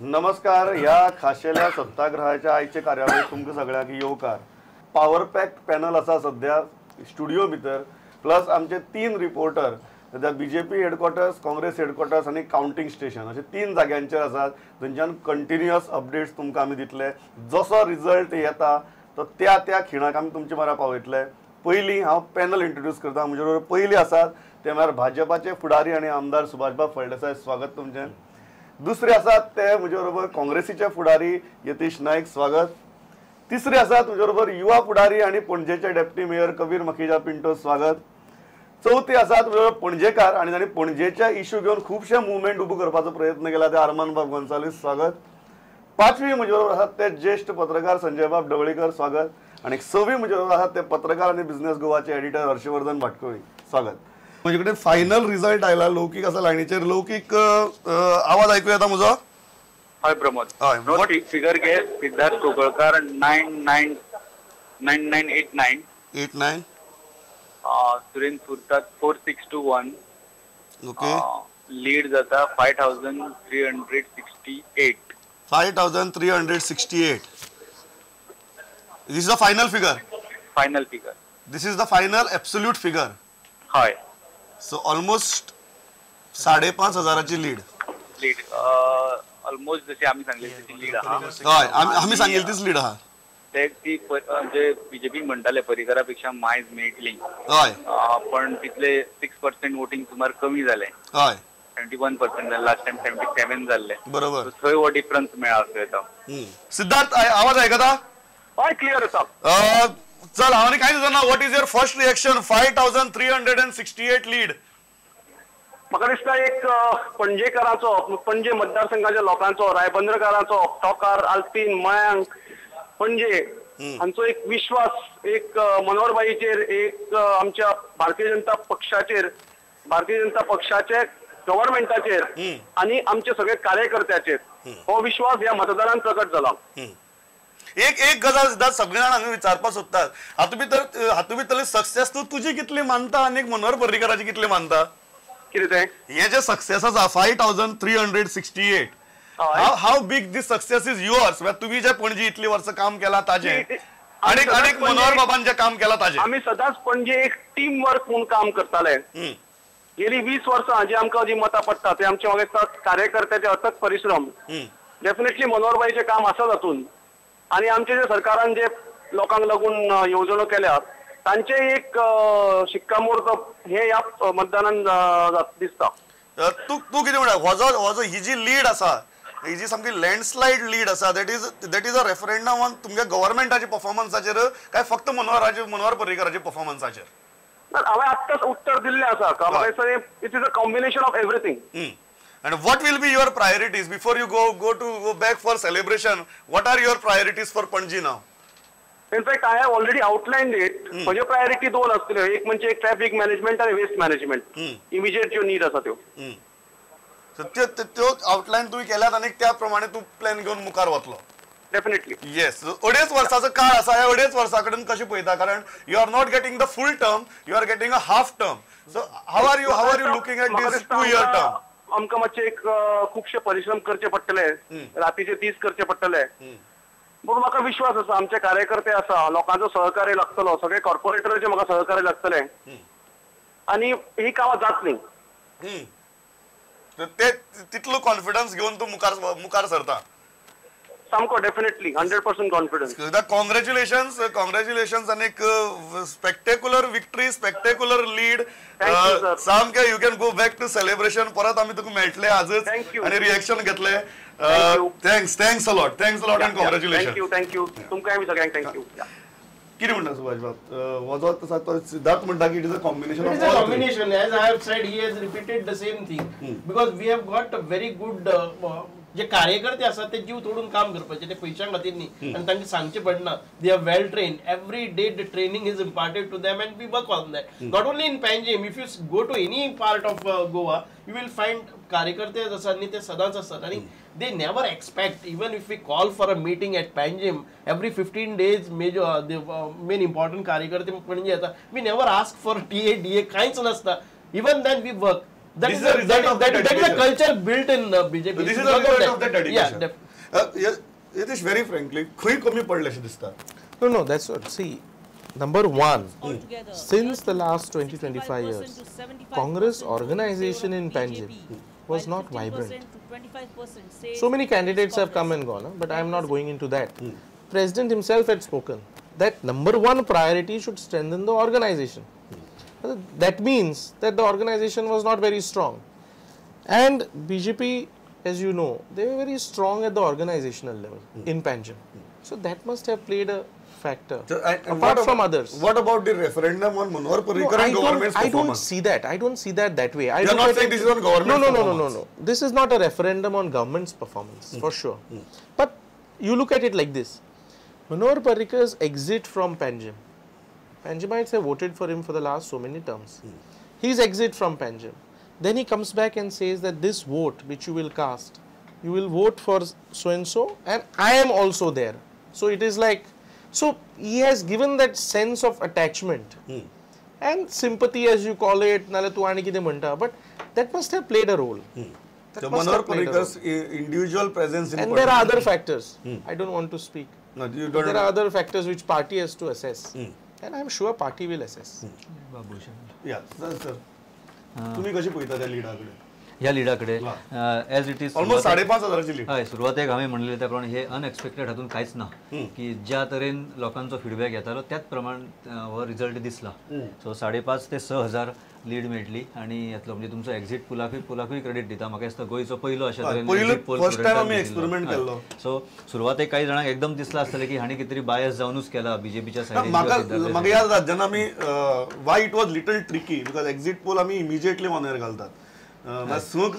नमस्कार. ह्या खाशेल्या सत्याग्रहाच्या आयचे कार्यावळीक तुमकां सगळ्यांक येवकार. पावर पॅक पॅनल आसा सद्या स्टुडिओ भितर, प्लस आमचे 3 रिपोर्टर सद्या बीजेपी हेडक्वॉर्टर्स, काँग्रेस हेडक्वॉर्टर्स आनी कावंटींग स्टेशन अशे 3 जाग्यांचेर आसात, थंयच्यान कंटिन्युअस अपडेट्स तुमकां आमी दितले. जसो रिजल्ट येता तो त्या त्या खिणाक आमी तुमचे म्हऱ्या पावयतले. पयलीं हांव पॅनल इंट्रोड्यूस करता. म्हजे बरोबर पयलीं आसात ते म्हळ्यार भाजपाचे फुडारी आनी आमदार सुभाषबाब फळदेसाय, स्वागत तुमचें. दुसरे आसात ते म्हजे बरोबर काँग्रेसीचे फुडारी यतीश नायक, स्वागत. तिसरे आसात म्हजे बरोबर युवा फुडारी आनी पणजेचे डेप्टी मेयर कबीर मखिजा पिंटो, स्वागत. चवथे आसात म्हजे बरोबर पणजेकार आनी तांणी पणजेच्या इशू घेवन खुबशे मुवमेंट उबो करपाचो प्रयत्न केला ते आरमानबाब गोन्साल्वीस, स्वागत. पांचवी म्हजे बरोबर आसात ते ज्येश्ठ पत्रकार संजयबाब ढवळीकर, स्वागत. आनी सवी म्हजे बरोबर आसात ते पत्रकार आनी बिझनेस गोवाचे एडिटर हर्षवर्धन भाटकोळी, स्वागत. म्हजे कडेन फायनल रिजल्ट आयला. लौकीक आसा लायनीचेर. लौकीक, आवाज आयकू येता म्हजो? हय प्रमोद. हय, फिगर घे. Siddharth Kunkalkar 999989 89, Suren Furtad 4621, okay. Lead जाता 5368. 5368. This is the final figure. Final figure. This is the final absolute figure. हय. So almost 5,500 lead. Lead almost जशी आमी सांगली तशी लीड आहा. हय, आमी सांगिल्ली तीच लीड आहा. ते ती म्हणजे बीजेपी म्हणटाले परिकरा पेक्षा मायज मेळटली. हय. पण तितले 6% वोटींग सुमार कमी जालें. हय. 71% जालें, लास्ट टायम 77 जाल्लें. बरोबर. थंय हो डिफरन्स मेळ्ळा असो येता. सिद्धार्थ, आवाज आयकता? हय, क्लियर आसा. चल, हांव कांय दिसना. What is your first reaction? 5368 lead. म्हाका दिसता एक पणजेकारांचो, पणजे मतदारसंघाच्या लोकांचो, रायबंदरकारांचो, टोकार, आल्तीन, मयांक, पणजे हांचो एक विश्वास एक मनोहरबाईचेर, एक आमच्या भारतीय जनता पक्षाचेर, भारतीय जनता पक्षाचे गव्हर्मेंटाचेर आनी आमचे सगळे कार्यकर्त्याचेर हो विश्वास ह्या मतदारान प्रकट जाला. एक एक गजाल सिद्धार्थ सगळे जाण हांगा विचारपाक सोदतात. हातूंत भितरली सक्सेस तूं तुजी कितली मानता आनी मनोहर पर्रीकराची कितली मानता? कितें तें? हें जें सक्सेस आसा 5368, how big this success is yours? तुमी जे पणजी इतली वर्सां काम केलां ताजें आनी आनीक मनोहर बाबान जें काम केलां ताजें. आमी सदांच पणजे एक टीम वर्क म्हूण काम करताले. गेली 20 वर्सां जी आमकां जी मतां पडटा ते आमचे म्हाका दिसता कार्यकर्त्याचे अथक परिश्रम, डेफिनेटली मनोहरबाईचें काम आसा तातूंत, आनी आमचे जे सरकारान जे लोकांक लागून येवजण्यो केल्यात तांचे एक शिक्कामोर्तब हे ह्या मतदानान दिसता. तूं तूं कितें म्हणटा, हो ही जी लीड आसा, ही जी सामकी लँडस्लायड लीड आसा, that is a referendum on तुमच्या गव्हर्मेंटाच्या परफॉर्मन्साचेर काय फक्त मनोहर पर्रीकराच्या परफॉर्मन्साचेर? हांवें आत्ताच उत्तर दिल्लें आसा. म्हाका दिसता it is a combination of everything. And what will be your priorities before you go back for celebration? What are your priorities for Panji now? In fact, I have already outlined it. म्हज्यो priority 2 आसतल्यो. एक म्हणजे traffic management आनी waste management. Immediate ज्यो need आसा त्यो. So त्यो आउटलायन तुवें केल्यात आनी त्या प्रमाणे तूं प्लॅन घेवन मुखार वतलो. डेफिनेटली. येस. 2.5 वर्साचो काळ आसा. ह्या 2.5 वर्सां कडेन कशें पळयता? कारण you are not getting the full term, you are getting a half term. So how are you looking at this 2-year term? आमकां मातशे एक खुबशे परिश्रम करचे पडटले, रातीचे दीस करचे पडटले, पूण म्हाका विश्वास आसा आमचे कार्यकर्ते आसा, लोकांचो सहकार्य लागतलो, सगळे कॉर्पोरेटराचे म्हाका सहकार्य लागतले आनी ही कामां जातली. ते तितलो कॉन्फिडन्स घेवन तूं मुखार सरता? सामको, डेफिनेटली 100% कॉन्फिडन्स. कॉंग्रॅच्युलेशन्स, कॉंग्रॅच्युलेशन्स आनी एक स्पेक्टेक्युलर विक्ट्री, स्पेक्टेक्युलर लीड. सामकें you can go back to celebration. परत आमी तुका मेळटले आजच आनी रिएक्शन घेतले. Thanks, thanks a lot, thanks a lot and congratulation. Thank you, thank you तुमकां सगळ्यांक thank you. कितें म्हणटा सुभाष बाब, हो जो आसा तो सिद्धार्थ म्हणटा की it is a combination of all. Combination, as I have said, he has repeated the same thing because we have got a very good जे कार्यकर्ते आसात ते जीव तोडून काम करपाचे, ते पयशां खातीर न्ही, आनी तांकां सांगचें पडना. They are well trained, every day the training is imparted to them and we work on that. Not only in Panjim, if you go to any part of Goa you will find कार्यकर्ते आसात न्ही ते सदांच आसतात आनी they never expect, even if we call for a meeting at Panjim every 15 days major main important कार्यकर्ते पणजे येता, we never ask for TA DA, कांयच नासता. Even then we work. That is a culture built in BJP. This is a result of that dedication. Yatish, very frankly, खंय कमी पडले अशें दिसता? No, no, that's what. See, number one, since the last 20-25 years, Congress organization in Panjim was not vibrant. So many candidates have come and gone, but I am not going into that. President himself had spoken that number one priority should strengthen the organization. That means that the organization was not very strong. And BJP, as you know, they were very strong at the organizational level in Panjim. So that must have played a factor. So, apart from others. What about the referendum on Manohar Parrikar and government's performance? I don't see that. I don't see that that way. You are not saying this is on government performance. No. This is not a referendum on government's performance, for sure. But you look at it like this. Manohar Parrikar's exit from Panjim. Panjimites have voted for him for the last so many terms. His exit from Panjim. Then he comes back and says that this vote which you will cast, you will vote for so and so, and I am also there. So it is like, so he has given that sense of attachment and sympathy, as you call it, nale tu aani kide manta, but that must have played a role. So Manohar Parrikar's individual presence in and there are other factors. I don't want to speak. No, you don't. There are other factors which party has to assess. And I am sure party will assess. Yeah, sir. तुम्ही कशी पळयता त्या लिडाकडे? ह्या लिडाकडे as it is almost 5,500 ची lead. हय, सुरवातेक हांवें म्हणलें त्या प्रमाणे हे अनएक्सपेक्टेड हातून कांयच ना की ज्या तरेन लोकांचो फिडबॅक येतालो त्याच प्रमाण हो रिजल्ट दिसला. सो 5,500 ते 6,000 लीड मेळटली आनी येतलो. म्हणजे तुमचो एक्झीट पोलाकूय क्रेडीट दिता. म्हाका दिसता गोंयचो पयलो अशा तरेन फर्स्ट टायम आमी एक्सपेरिमेंट केल्लो. सो सुरवातेक कांय जाणांक एकदम दिसलां आसतलें की हांणी कितें तरी बायस जावनूच केला बीजेपीच्या सायडीन. म्हाका याद जाता जेन्ना आमी why it was little tricky because exit poll आमी इमिजिएटली ऑन एयर घालतात. सक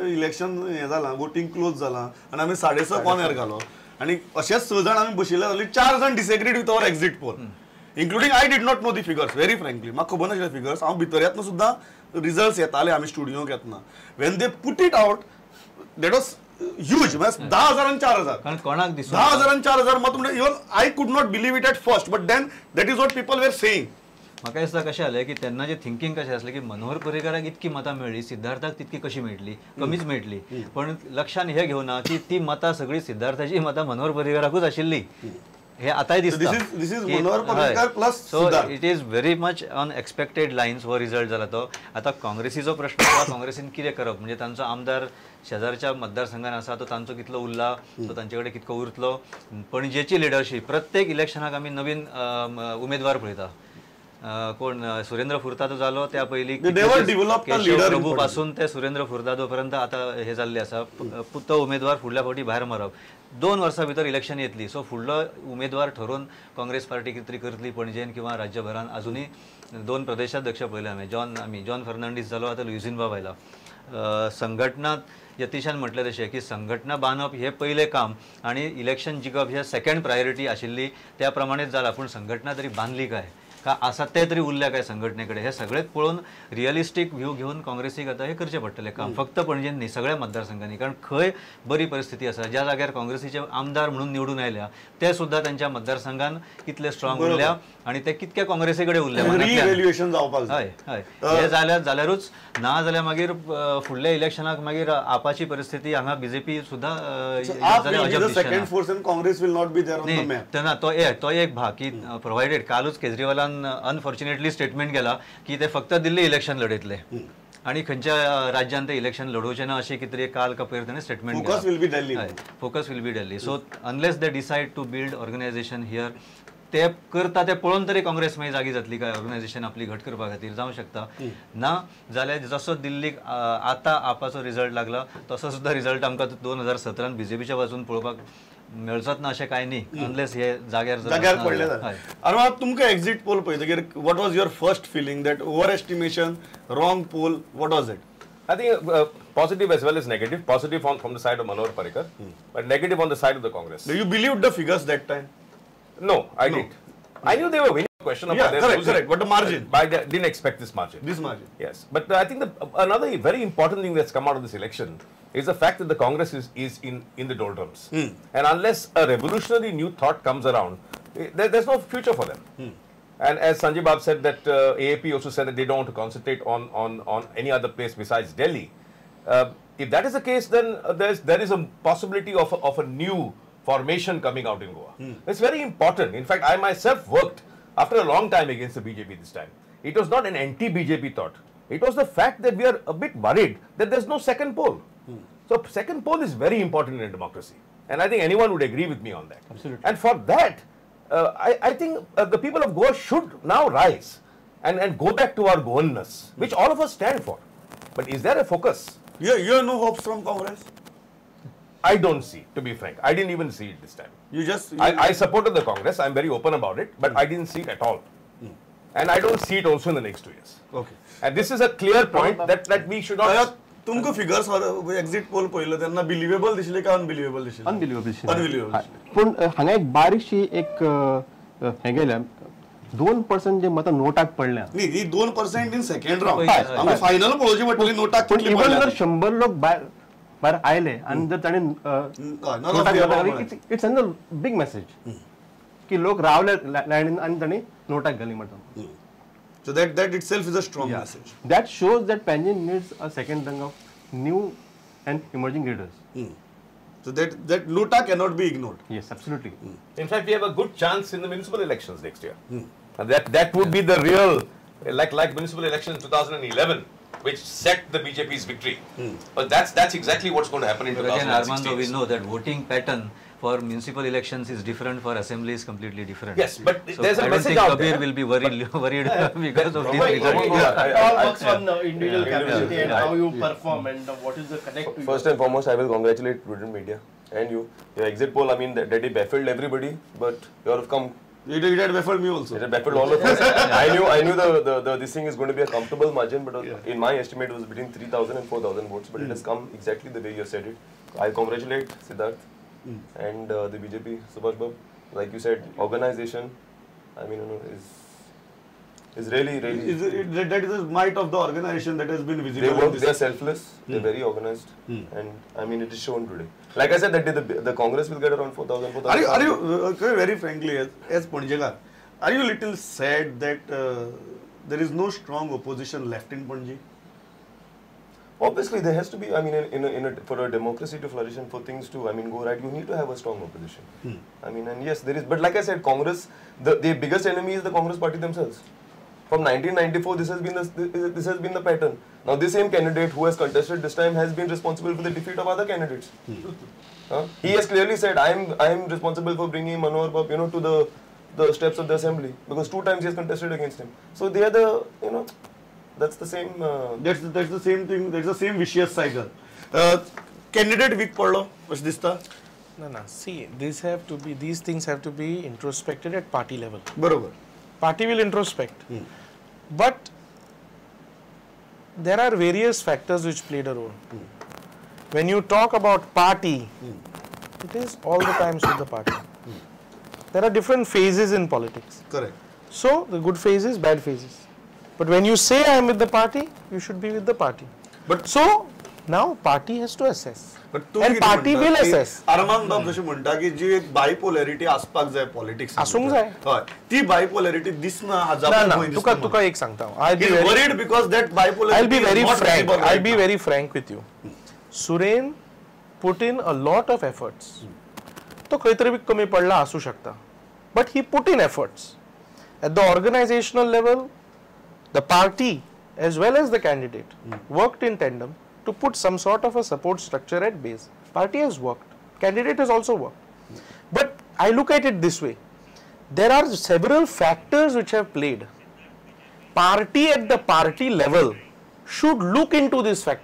इलेक्शन हें जालां, वोटींग क्लोज जालां आनी आमी 6:30 ऑन एयर घालो आनी अशेच 6 जाण आमी बशिल्ले जाल्यार 4 जाण disagreed with our exit poll, including I did not know the figures. Very frankly म्हाका खबर नाशिल्ले फिगर्स. हांव भितर येतना सुद्दां रिजल्ट्स येताले आमी स्टुडियोक येतना. When they put it out that was huge. म्हळ्यार 10,000 आनी 4,000. कारण कोणाक दिसूं 10,000 आनी 4,000 मत म्हणजे even I could not believe it at first, but then that is what people were saying. म्हाका दिसता कशें जालें की तेन्ना जें थिंकींग कशें आसलें की मनोहर पर्रीकाराक इतकी मतां मेळ्ळी, सिद्धार्थाक तितकी कशी मेळटली, कमीच मेळटली. पण लक्षान हें घेवना की ती मतां सगळीं सिद्धार्थाची मतां मनोहर पर्रीकाराकूच आशिल्ली. हे आतांय दिसता. So it is very much on expected lines हो रिजल्ट जाला तो. आतां काँग्रेसीचो प्रश्न आसा, काँग्रेसीन कितें करप म्हणजे तांचो आमदार शेजारच्या मतदारसंघान आसा तो तांचो कितलो उरला, तो तांचे कडेन कितको उरतलो. पणजेची लिडरशीप प्रत्येक इलेक्शनाक आमी नवीन उमेदवार पळयता. कोण सुरेंद्र फुर्तादो जालो त्या पयलीं प्रभू पासून ते सुरेंद्र फुर्तादो पर्यंत आतां हे जाल्ले आसा. तो उमेदवार फुडल्या फावटी भायर मारप. 2 वर्सां भितर इलेक्शन येतली. सो फुडलो उमेदवार ठरोवन काँग्रेस पार्टी कितें तरी करतली पणजेन किंवा राज्यभरान. अजुनूय 2 प्रदेशाध्यक्ष पळयले हांवें, जॉन फर्नांडीस जालो, आतां लुईझीन बाब आयला. संघटना यतीशान म्हटलें तशें की संघटना बांदप हें पयलें काम आनी इलेक्शन जिखप हें सेकंड प्रायोरिटी आशिल्ली त्या प्रमाणेच जाला. पूण संघटना तरी बांदली काय का आसा ते तरी उरल्या काय संघटने कडेन, हे सगळें पळोवन रियलिस्टीक व्यू घेवन काँग्रेसीक आतां हें करचें पडटलें काम. फक्त पणजेन न्ही, सगळ्या मतदारसंघांनी. कारण खंय बरी परिस्थिती आसा, ज्या जाग्यार काँग्रेसीचे आमदार म्हणून निवडून आयल्या ते सुद्दां त्यांच्या मतदारसंघान कितले स्ट्रॉंग उरल्या आनी ते कितक्या काँग्रेसी कडेन उरल्या. हय हय, हे जाल्यार जाल्यारूच ना जाल्यार मागीर फुडल्या इलेक्शनाक मागीर आपाची परिस्थिती हांगा बीजेपी सुद्दां तेन्ना तो एक भाग की प्रोवायडेड कालूच केजरीवालान अनफॉर्च्युनेटली स्टेटमेंट केला की ते फक्त दिल्ली इलेक्शन लढयतले आणि खंयच्या राज्यान ते इलेक्शन लढोवचे ना अशें कितें तरी काल का पयर ताणें स्टेटमेंट केलां. Focus will be Delhi. So unless they decide to build organisation here, ते करता ते पळोवन तरी काँग्रेस मागीर जागी जातली काय ऑर्गनायझेशन आपली घट करपा खातीर जावं शकता. ना जाल्यार जसो दिल्लीक आतां आपाचो रिजल्ट लागला तसो सुद्दां रिजल्ट आमकां 2017 बीजेपीच्या बाजून पळोवपाक मेळचोच ना अशें कांय न्ही, अनलेस हे जाग्यार जाग्यार पडले. आनी तुमकां एक्झीट पोल पळयतकीर what was your first feeling? That over estimation, wrong poll, what was it? I think positive as well as negative. Positive from the side of Manohar Parrikar, but negative on the side of the Congress. Do you believe the figures that time? No, I didn't. I knew they were winning. Question about their correct, correct. But the margin. But I didn't expect this margin. This margin. Yes. But I think another very important thing that's come out of this election is the fact that the Congress is in the doldrums. And unless a revolutionary new thought comes around, there's no future for them. And as Sanjay Bab said, that AAP also said that they don't want to concentrate on any other place besides Delhi. If that is the case, then there is a possibility of a new formation coming out in Goa. It's very important. In fact, I myself worked after a long time against the BJP this time. It was not an anti-BJP thought. It was the fact that we are a bit worried that there's no second pole. So second pole is very important in a democracy. And I think anyone would agree with me on that. Absolutely. And for that, I think the people of Goa should now rise and go back to our Goanness, which all of us stand for. But is there a focus? You have no hopes from Congress? I don't see, to be frank. I didn't even see it this time. I supported the Congress. I'm very open about it, but I didn't see it at all. And I don't see it also in the next 2 years. Okay. And this is a clear point that we should not... तुमको figures exit poll पळयलो तेन्ना बिलिवेबल दिसले काय अनबिलिवेबल दिसले? अनबिलिवेबल दिसले. अनबिलिवेबल. पूण हांगा एक बारीकशी एक हें गेल्या 2% जे मतां नोटाक पडल्या. न्ही, ही 2% इन सेकंड रावंड. आमी फायनल पळोवची पडटली नोटाक कितली पडल्या. जर 100 लोक भायर आयले आनी जर ताणें नोटाक, it's an big message की लोक रावले लायनीन आनी ताणें नोटाक घाली मतां. So that itself is a strong message. That shows that Panjim needs a second rung of new and emerging leaders. So that nota cannot be ignored. Yes, absolutely. In fact, we have a good chance in the municipal elections next year. And that would be the real, like municipal elections 2011, which set the BJP's victory. But that's exactly what's going to happen in 2016. Again, Armando, we know that voting pattern for municipal elections is different, for assembly is completely different. Yes, but so there's a message out there. I don't think Kabir will be worried because of this result. It all works on individual capacity and how you perform and what is the connect to. First and foremost, I will congratulate Prudent Media and you. Your exit poll, I mean, that it baffled everybody, but you have come. It had baffled me also. It had baffled all of us. I knew the this thing is going to be a comfortable margin, but in my estimate it was between 3,000 and 4,000 votes. But it has come exactly the way you said it. I congratulate Siddharth and the BJP, Subhash Bab. Like you said, organization, I mean, you know, is really, really... That is the might of the organization that has been visible. They work, they are selfless, they are very organized, and I mean, it is shown today. Like I said, that the Congress will get around 4,000, 4,000. Are you, very frankly, as Panjekar, are you a little sad that there is no strong opposition left in Panaji? Obviously, there has to be, I mean, for a democracy to flourish and for things to, I mean, go right, you need to have a strong opposition. I mean, and yes, there is, but like I said, Congress, the biggest enemy is the Congress party themselves. From 1994, this has been the pattern. Now, this same candidate who has contested this time has been responsible for the defeat of other candidates. He has clearly said, I am responsible for bringing Manohar Bab, you know, to the steps of the assembly, because 2 times he has contested against him. So they are the, you know, that's the same. That's the same thing. That's the same vicious cycle. Candidate weak padlo, अशें दिसता? No. See, these things have to be introspected at party level. Barobar. Party will introspect. But there are various factors which played a role. When you talk about party, it is all the times with the party. There are different phases in politics. Correct. So the good phases, bad phases. But when you say I am with the party, you should be with the party. But so now party has to assess. But and party will assess. Armand बाब जशें म्हणटा की जी एक बायपोलॅरिटी आसपाक जाय politics आसूंक जाय, हय, ती बायपोलॅरिटी दिसना. ना, तुका एक सांगता, I be worried because that bipolarity. I be very frank, I be very frank with you. Suren put in a lot of efforts. तो खंय तरी कमी पडला आसूं शकता, but he put in efforts at the organizational level. The party as well as the candidate worked in tandem to put some sort of a support structure at base. Party has worked, candidate has also worked. But I look at it this way, there are several factors which have played. Party at the party level should look into these factors.